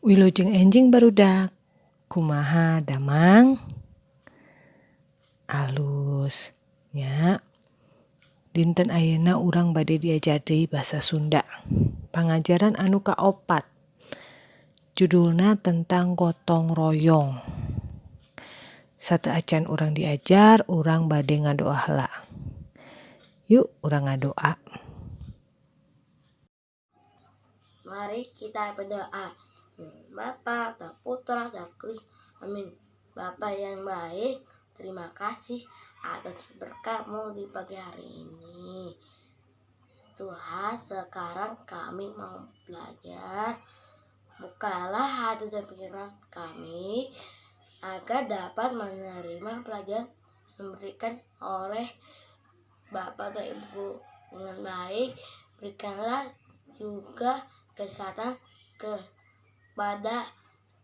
Wilujeng enjing barudak, kumaha damang? Alus nya. Dinten ayeuna urang bade diajar deui basa Sunda. Pangajaran anu kaopat. Judulna tentang gotong royong. Sateuacan urang diajar, urang bade ngadoa heula. Yuk urang ngadoa. Mari kita berdoa. Bapa dan Putra dan Kudus. Amin. Bapa yang baik, terima kasih atas berkat-Mu di pagi hari ini. Tuhan, sekarang kami mau belajar. Bukalah hati dan pikiran kami agar dapat menerima pelajaran yang diberikan oleh Bapak dan Ibu dengan baik. Berikanlah juga kesehatan kepada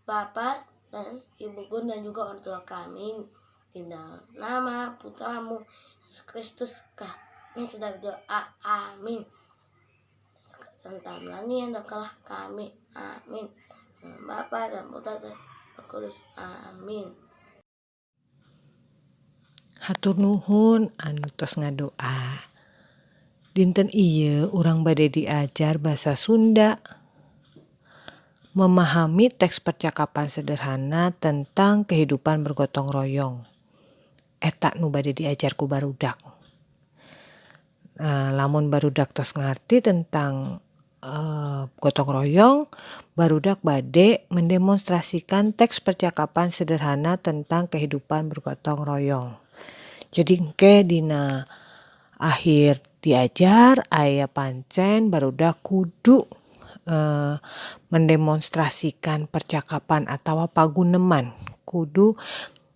Bapak dan Ibuku dan juga orang tua kami. Di dalam nama Putramu Yesus Kristus kami sudah berdoa. Amin. Serta melalui doalah kami. Amin. Bapa dan Putra dan Roh Kudus. Amin. Hatur nuhun anu tos ngadoa. Dinten ieu urang bade diajar basa Sunda. Memahami teks percakapan sederhana tentang kehidupan bergotong royong. Eta nu bade diajar ku barudak. Nah, lamun barudak tos ngarti tentang gotong royong, barudak bade mendemonstrasikan teks percakapan sederhana tentang kehidupan bergotong royong. Jadi engke dina akhir diajar aya pancen barudak kudu mendemonstrasikan percakapan atawa paguneman. Kudu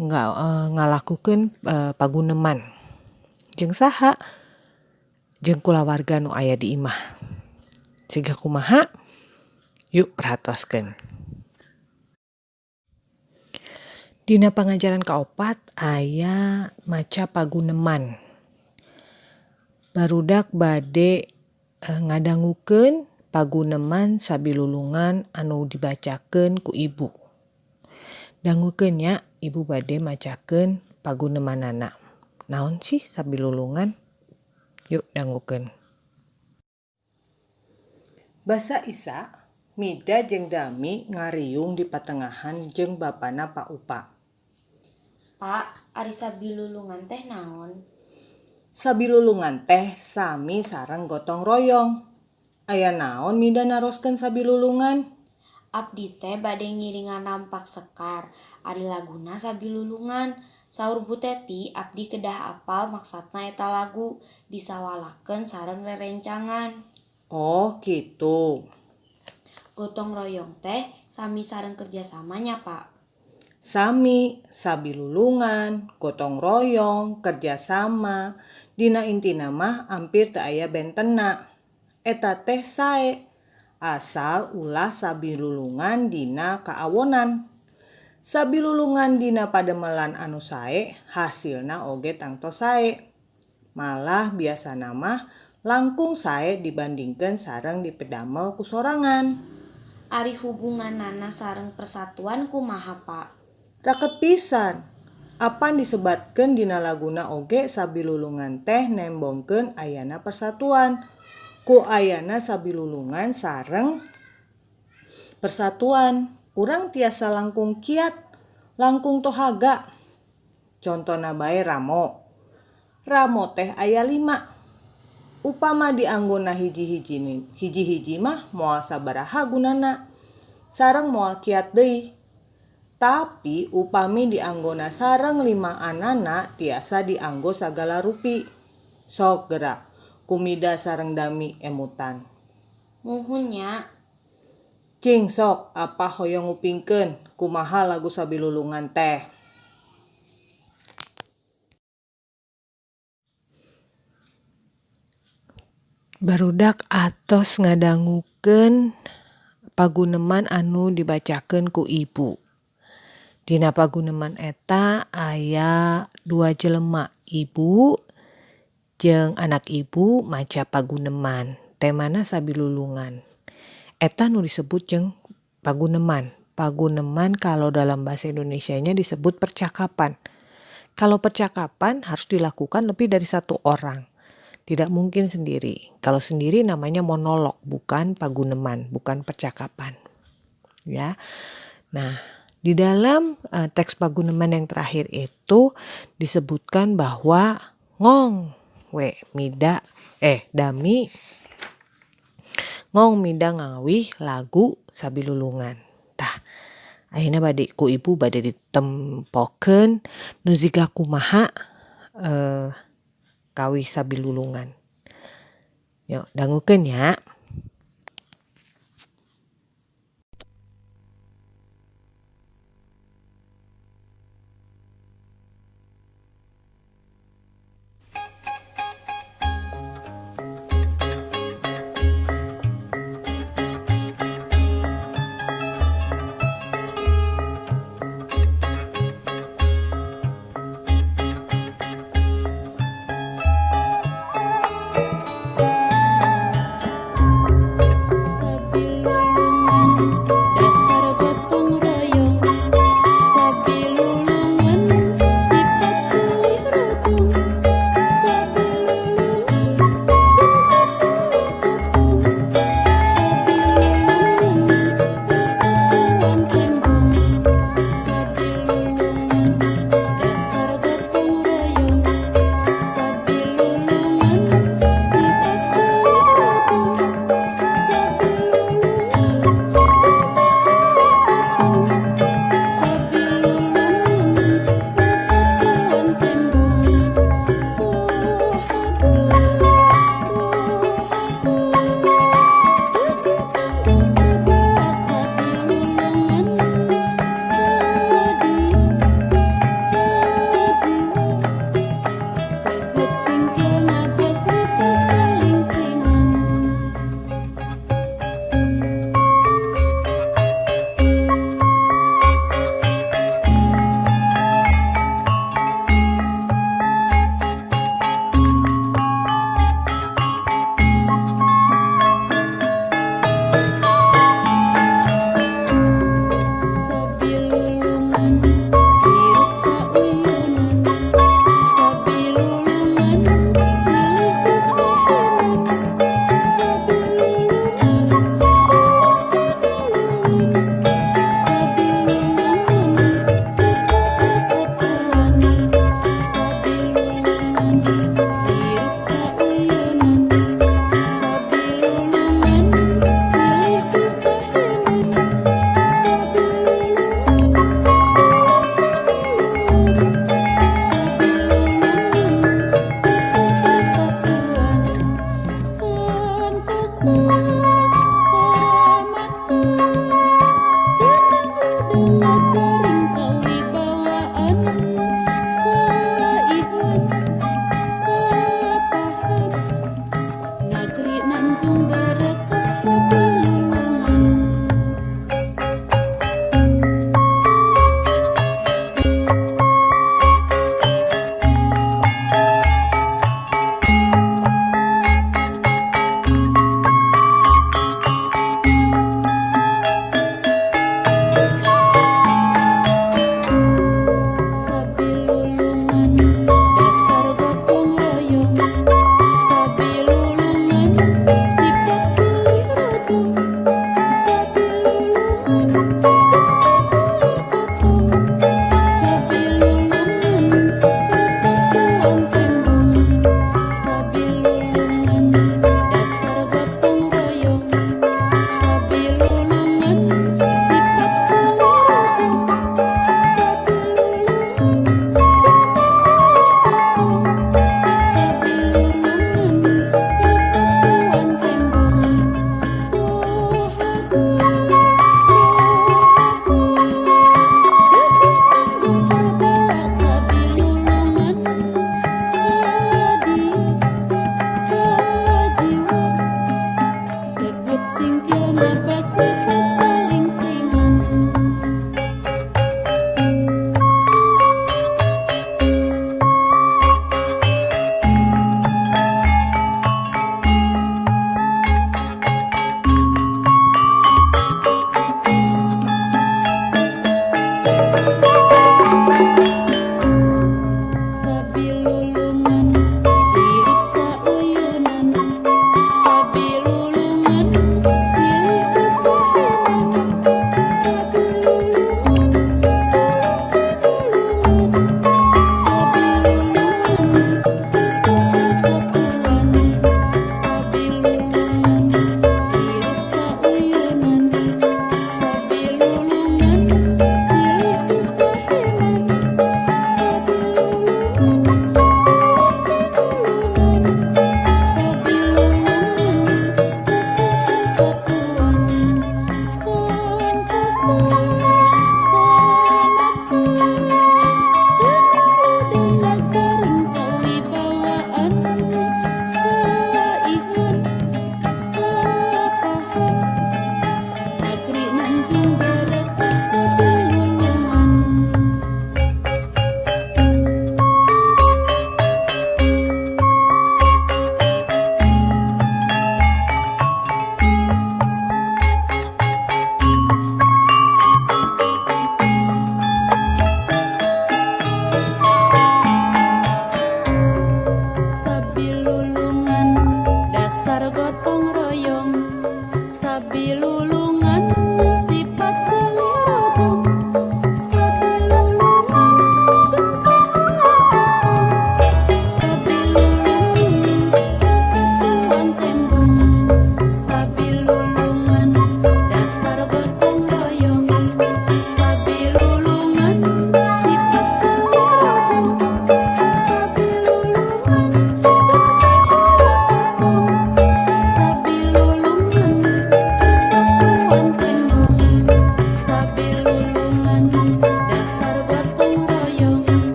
ngalakukeun paguneman. Jeung saha? Jeung kulawarga nu aya di imah. Siga kumaha? Yuk perhatoskeun. Dina pangajaran kaopat aya maca paguneman. Barudak bade ngadangukeun paguneman sabilulungan anu dibacakeun ku ibu. Dangukeun nya, ibu bade macakeun pagunemanana. Naon sih sabilulungan? Yuk dangukeun. Basa Isa, Mida jeung Dami ngariung di patengahan jeung bapana Pak Upa. Pak, ari sabilulungan teh naon? Sabilulungan teh sami sareng gotong royong. Aya naon Mida naroskeun sabilulungan? Abdi teh bade ngiringan rampak sekar, ari laguna sabilulungan. Saur Bu Teti abdi kedah apal maksatna eta lagu, disawalakeun sareng rerencangan. Oh, kitu. Gotong royong teh sami sareng kerjasama nya, Pak? Sami, sabilulungan, gotong royong, kerjasama, dina intina mah ampir teu aya bentenna. Eta teh sae, asal ulah sabilulungan dina kaawonan. Sabilulungan dina pademelan anu sae, hasilna oge tangtos sae. Malah biasana mah langkung sae dibandingkeun sareng dipedamel ku sorangan. Ari hubunganana sareng persatuan kumaha, Pak? Raket pisan. Apan disebatkeun dina laguna oge sabilulungan teh nembongkeun ayana persatuan. Ku ayana sabilulungan sareng persatuan, urang tiasa langkung kiat, langkung tohaga. Contona bae ramo. Ramo teh aya 5. Upama dianggona hiji-hiji mah moal sabaraha gunana, sareng moal kiat deui. Tapi upami dianggona sareng 5 anana tiasa dianggo sagala rupi. Sok gerak kumida sareng Dami emutan. Muhun nya. Cing sok apa hoyong ngupingkeun kumaha lagu sabilulungan teh. Barudak atos ngadangukeun paguneman anu dibacakeun ku ibu. Dina paguneman eta aya 2 jelema, ibu jeung anak ibu maca paguneman, temana sabilulungan. Eta nu disebut jeung paguneman. Paguneman kalau dalam bahasa Indonesianya disebut percakapan. Kalau percakapan harus dilakukan lebih dari satu orang. Tidak mungkin sendiri. Kalau sendiri namanya monolog, bukan paguneman, bukan percakapan. Ya. Nah, di dalam teks paguneman yang terakhir itu disebutkan bahwa ngong we mida dami ngong mida ngawih lagu sabilulungan. Tah, akhirnya bade ku ibu bade ditempokeun nu jiga kumaha kawih sabilulungan. Yuk, dangukeun ya.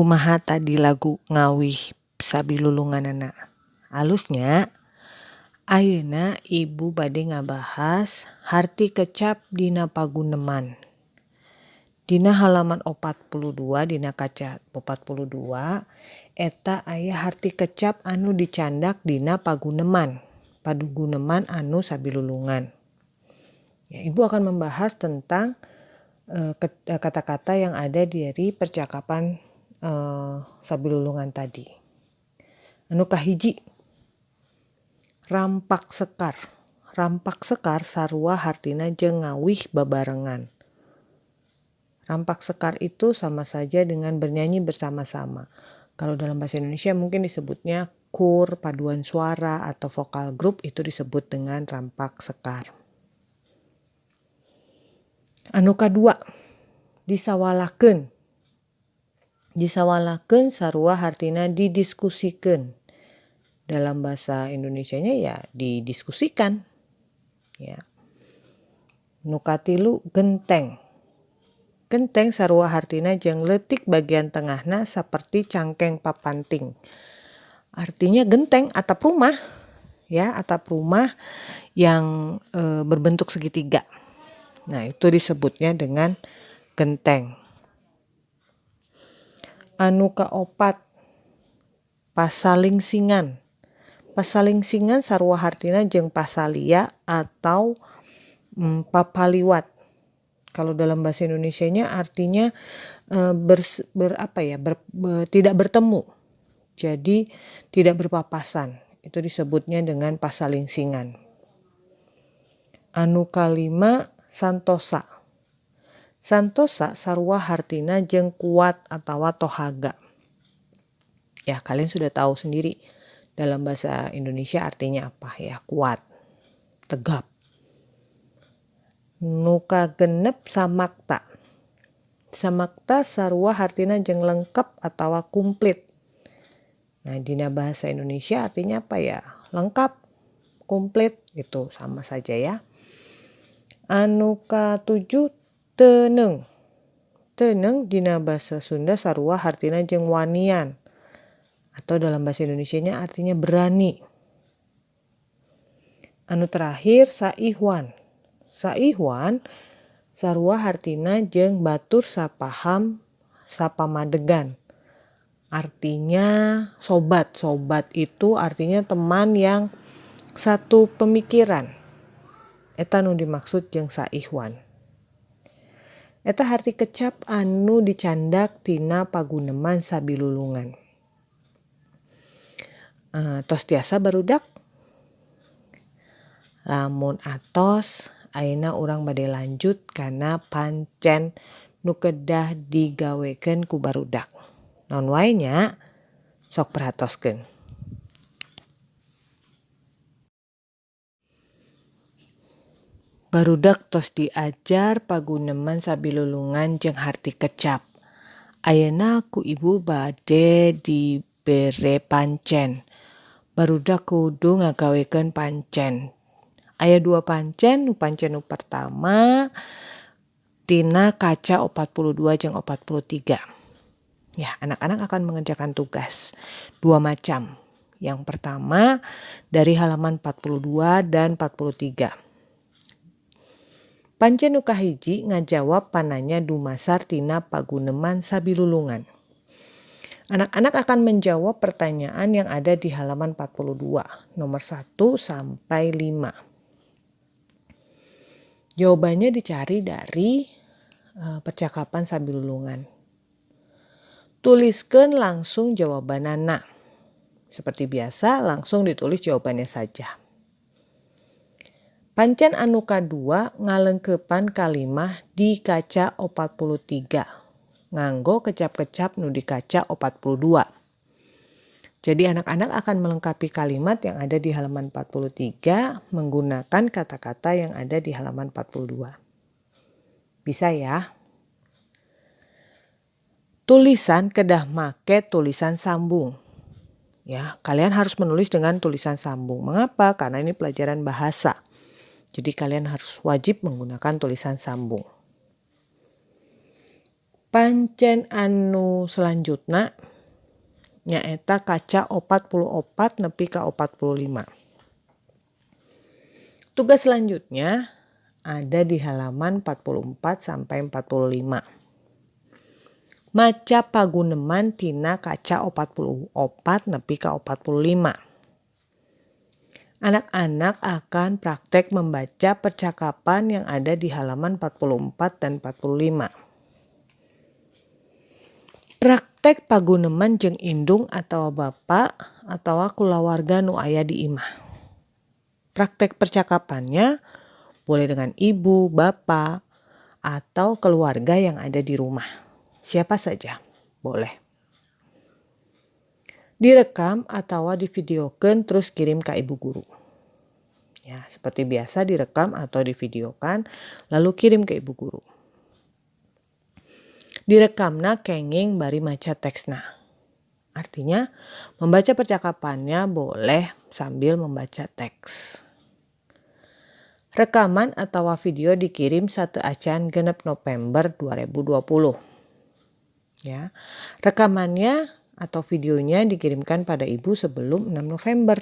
Kumaha tadi lagu ngawih sabilulunganana? Alus nya? Ayeuna ibu bade ngabahas harti kecap dina paguneman. Dina halaman 42 dina kaca 42 eta aya harti kecap anu dicandak dina paguneman. Paguneman anu sabilulungan. Ya, ibu akan membahas tentang kata-kata yang ada dari percakapan sabilulungan tadi. Anu kahiji, rampak sekar. Rampak sekar sarua hartina jeung ngawih babarengan. Rampak sekar itu sama saja dengan bernyanyi bersama-sama. Kalau dalam bahasa Indonesia mungkin disebutnya kur, paduan suara, atau vokal grup itu disebut dengan rampak sekar. Anu kadua, disawalakeun. Disawalakeun sarua hartina didiskusikeun. Dalam bahasa Indonesianya ya didiskusikan. Ya. Nu katilu, genteng. Genteng sarua hartina jeung leutik bagian tengahna saperti cangkeng papanting. Artinya genteng atap rumah, ya, atap rumah yang berbentuk segitiga. Nah, itu disebutnya dengan genteng. Anu kaopat, pasalingsingan. Pasalingsingan sarua hartina jeung pasalia atau papaliwat. Kalau dalam bahasa Indonesianya artinya tidak bertemu. Jadi tidak berpapasan. Itu disebutnya dengan pasalingsingan. Anu kalima, santosa. Santosa sarua hartina jeung kuat atawa tohaga. Ya, kalian sudah tahu sendiri dalam bahasa Indonesia artinya apa ya, kuat, tegap. Nu kagenep, samakta. Samakta sarua hartina jeung lengkap atawa komplit. Nah, dina bahasa Indonesia artinya apa ya? Lengkap, komplit, itu sama saja ya. Anu katujuh, teuneung. Teuneung dina bahasa Sunda sarua hartina jeung wanian. Atau dalam bahasa Indonesianya artinya berani. Anu terakhir, saihwan. Saihwan sarua hartina jeung batur sapaham sapamadegan. Artinya sobat. Sobat itu artinya teman yang satu pemikiran. Eta nu dimaksud jeung saihwan. Eta harti kecap anu dicandak tina paguneman sabilulungan. Tos tiasa barudak? Lamun atos, ayeuna urang bade lanjut kana pancen nu kedah digawekeun ku barudak. Naon wae nya? Sok perhatoskeun. Barudak tos diajar paguneman sabilulungan jeung harti kecap. Ayeuna ku ibu bade dibere pancen. Barudak kudu ngagawekeun pancen. Aya dua pancen, nu pancen nu pertama tina kaca 42 jeung 43. Ya, anak-anak akan mengerjakan tugas dua macam. Yang pertama dari halaman 42 dan 43. Pancen nu kahiji ngajawab pananya dumasar tina paguneman sabilulungan. Anak-anak akan menjawab pertanyaan yang ada di halaman 42, nomor 1 sampai 5. Jawabannya dicari dari percakapan sabilulungan. Tuliskan langsung jawabanana. Seperti biasa langsung ditulis jawabannya saja. Pancen anu kadua ngalengkepan kalimah di kaca 43. Nganggo kecap-kecap nu di kaca 42. Jadi anak-anak akan melengkapi kalimat yang ada di halaman 43 menggunakan kata-kata yang ada di halaman 42. Bisa ya? Tulisan kedah make tulisan sambung. Ya, kalian harus menulis dengan tulisan sambung. Mengapa? Karena ini pelajaran bahasa. Jadi kalian harus wajib menggunakan tulisan sambung. Pancen anu selanjutna nyaeta kaca 44 nepi ka 45. Tugas selanjutnya ada di halaman 44 sampai 45. Maca paguneman tina kaca 44 nepi ka 45. Anak-anak akan praktek membaca percakapan yang ada di halaman 44 dan 45. Praktek paguneman jeung indung atau bapak atau kulawarga nu aya di imah. Praktek percakapannya boleh dengan ibu, bapak, atau keluarga yang ada di rumah. Siapa saja boleh. Direkam atau divideokan terus kirim ke ibu guru. Ya, seperti biasa direkam atau divideokan lalu kirim ke ibu guru. Direkamna kenging bari maca teksna. Artinya membaca percakapannya boleh sambil membaca teks. Rekaman atau video dikirim sateuacan 6 November 2020. Ya. Rekamannya atau videonya dikirimkan pada ibu sebelum 6 November.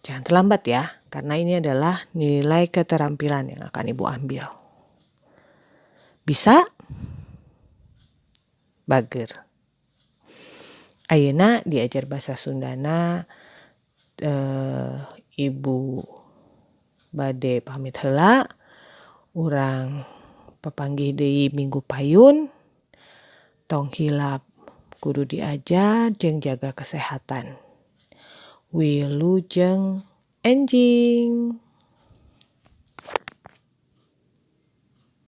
Jangan terlambat ya, karena ini adalah nilai keterampilan yang akan ibu ambil. Bisa? Bager. Ayeuna diajar bahasa Sundana, ibu bade pamit heula, urang papanggih deui minggu payun. Tong hilap kudu diajar jeung jaga kesehatan. Wilujeng enjing.